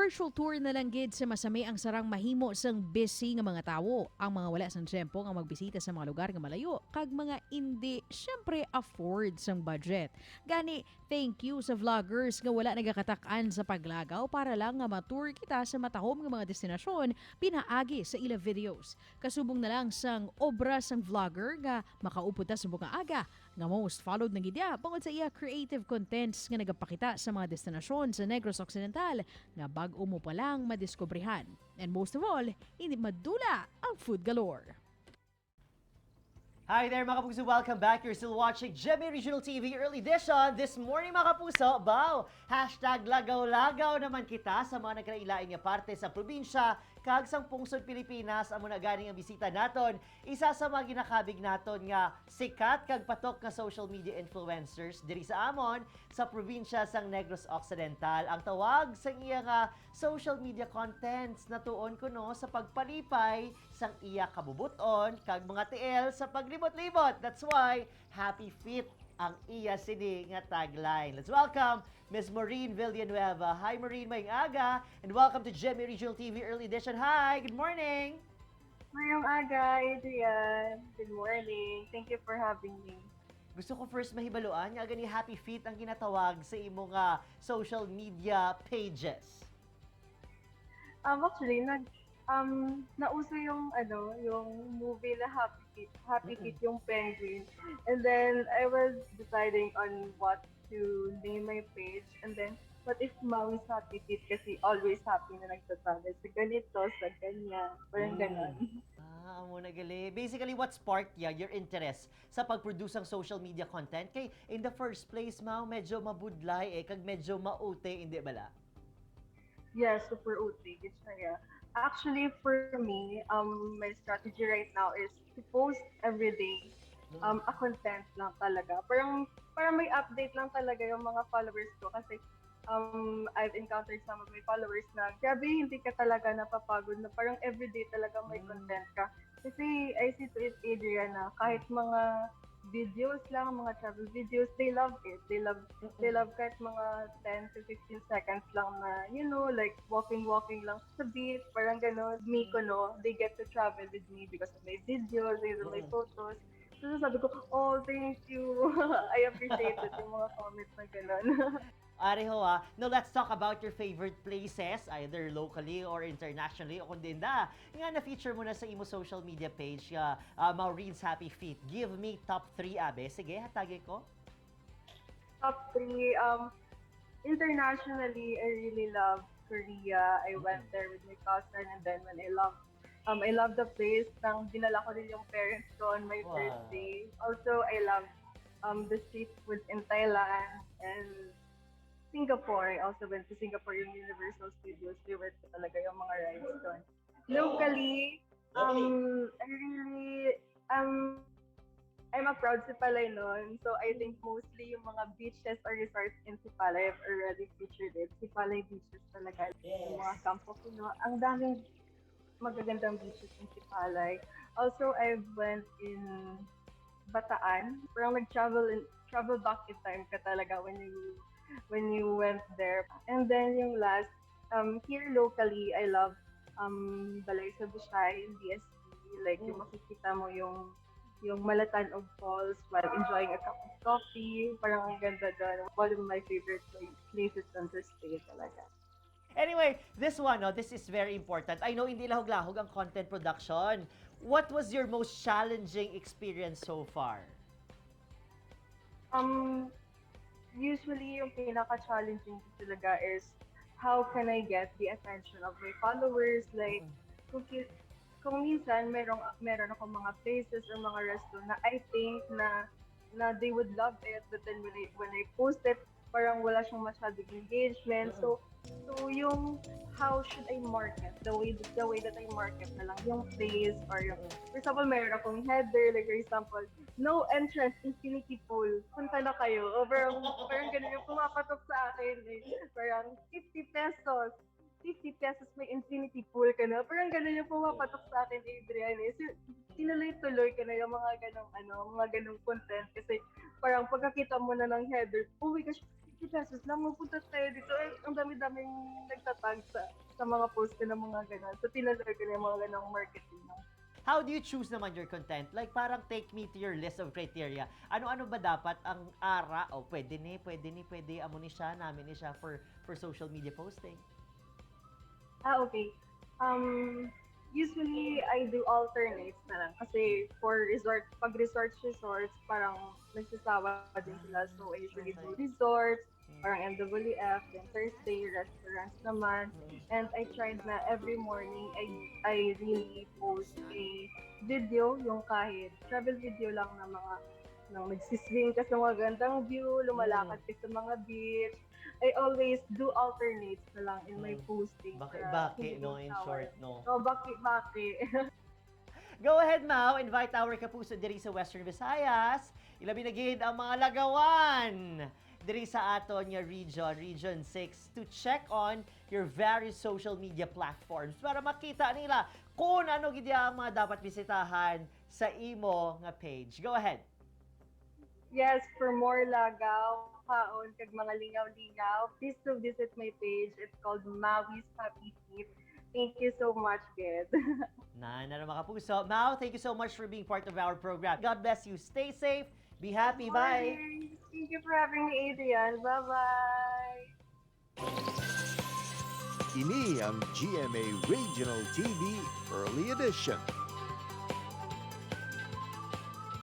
Virtual tour na lang gid sa masami ang sarang mahimo sang busy nga mga tawo. Ang mga wala sang tiyempo nga magbisita sa mga lugar nga malayo kag mga hindi syempre afford sang budget. Gani, thank you sa vloggers nga wala nagakatak-an sa paglagaw para lang nga ma-tour kita sa matahom nga mga destinasyon pinaagi sa ila videos. Kasubong na lang sang obra sang vlogger nga makaupod ta sa bunga aga nga most followed na gid ya bangod sa iya creative contents nga nagapakita sa mga destinasyon sa Negros Occidental nga bag-o mo pa lang madiskobrehan. And most of all, hindi madula ang food galore. Hi there, mga kapuso! Welcome back. You're still watching GMA Regional TV Early Edition. This morning, mga kapuso, baw! #Lagaw-lagaw naman kita sa mga nagkailain nga parte sa probinsya kag sang pungsod Pilipinas. Amo na ganing ang bisita naton. Isa sa mga ginakabig naton nga sikat kag patok nga social media influencers diri sa amon sa probinsya sang Negros Occidental. Ang tawag sa iya nga social media contents natuon kuno sa pagpalipay sang iya kabubuton kag mga tiil sa paglibot-libot. That's why Happy Feet ang iya sini nga tagline. Let's welcome Miss Maureen Villanueva. Hi, Maureen, maayong aga, and welcome to GMA Regional TV Early Edition. Hi, good morning. Mayong aga, Adrian. Good morning. Thank you for having me. Gusto ko first mahibaluan nga gani Happy Feet ang ginatawag sa imong social media pages. Actually, nauso yung ano, yung movie na Happy Feet, Happy Feet, yung penguin. And then I was deciding on what to name my page, and then what if Mau's Happy Feet, kasi always happy na nagtatravel sa ganito, sa ganyan, parang ganon. Ah, amo na gali. Basically, what sparked ya your interest sa pag-produce ng social media content? Kay in the first place, Mau, medyo mabudlay eh, kag medyo maute, hindi bala? Yeah, super ute. Gid siya, yeah. Actually, for me, my strategy right now is to post every day a content lang talaga. Parang may update lang talaga yung mga followers ko kasi I've encountered some of my followers na grabe, hindi ka talaga napapagod na parang everyday talaga may content ka. Kasi I see to it, Adrian, na kahit mga videos lang, mga travel videos, they love it. They love kahit mga 10 to 15 seconds lang na, like walking, walking lang sa beach, parang gano'n. Me ko, no, they get to travel with me because of my videos, because of my photos. So sabi ko, "Oh, thank you. I appreciate it," yung mga comments na gano'n. Ari ho ah. Now let's talk about your favorite places, either locally or internationally, o kung din da. Nga na-feature mo na sa imo social media page, Maureen's Happy Feet. Give me top 3, abe. Sige, hatagi ko. Top 3, internationally, I really love Korea. I went there with my cousin and then when I love the place. Nang dinala ko rin yung parents ko on my birthday. Also, I love the street food in Thailand and Singapore. I also went to Singapore, yung Universal Studios. Favorite ko talaga yung mga rides doon. Locally, I really, I'm a proud Sipalaynon. So I think mostly yung mga beaches or resorts in Sipalay, I've already featured it. Sipalay beaches talaga. Yung mga Campo Puno. Ang daming magagandang beaches in Sipalay. Also, I went in Bataan. Parang nag-travel travel back in time ka talaga when you went there. And then yung last, here locally, I love Balay sa Busay in BSP. Like yung makikita mo yung Malatanog Falls while enjoying a cup of coffee. Parang ang ganda doon. One of my favorite places on to stay talaga. Anyway, this one, no, this is very important. I know hindi lahog-lahog ang content production. What was your most challenging experience so far? Usually, yung pinaka-challenging talaga is how can I get the attention of my followers? Like, kung minsan meron akong mga places or mga resto na I think na they would love it, but then when I post it, parang wala siyang masyadong engagement. So yung how should I market? The way that I market na lang yung place or yung, for example, meron akong header, like for example, "No entrance, infinity pool. Punta na kayo." O parang ganun yung pumapatok sa akin eh. Parang 50 pesos. 50 pesos may infinity pool ka na. Parang ganun yung pumapatok sa akin, Adrian, eh. So, tinuloy-tuloy ka na yung mga ganong, ano, mga ganong content. Kasi parang pagkakita mo na ng header, oh my gosh, ₱50 lang, magpunta tayo dito." Eh, ang dami-daming nagtatag sa mga post ko ng mga gano'n. So, tinaloy ko na yung mga ganong marketing. How do you choose naman your content? Like, parang take me to your list of criteria. Ano-ano ba dapat ang ara? O, pwede ni, pwede ni, pwede. Amo ni siya, namin ni siya for social media posting. Ah, okay. Usually, I do alternates na lang. Kasi for resort, pag resorts, resorts, parang nagsasawa din sila. So, I usually do resorts, parang MWF, then Thursday, restaurants naman. And I tried na every morning, I really post a video, yung kahit travel video lang na mga nang nagsiswing ka sa mga gandang view, lumalakad ka sa mga beach. I always do alternates na lang in my posting Baki, para baki, hindi no? In magsawa. short, no? Oh, baki, baki. Go ahead, Mau. Invite our kapuso diri sa Western Visayas. Ilabi na gid ang mga lagawan diri sa aton nga region, Region 6, to check on your various social media platforms para makita nila kung ano gid ang mga dapat bisitahan sa imo nga page. Go ahead. Yes, for more lagaw, kaon, kag mga lingaw-lingaw, please do visit my page. It's called Maui's Happy Feet. Thank you so much, Ged. Na na mga kapuso. Mau, thank you so much for being part of our program. God bless you. Stay safe. Be happy. Bye. Thank you for having me, Adrian. Bye-bye. Ini ang GMA Regional TV Early Edition.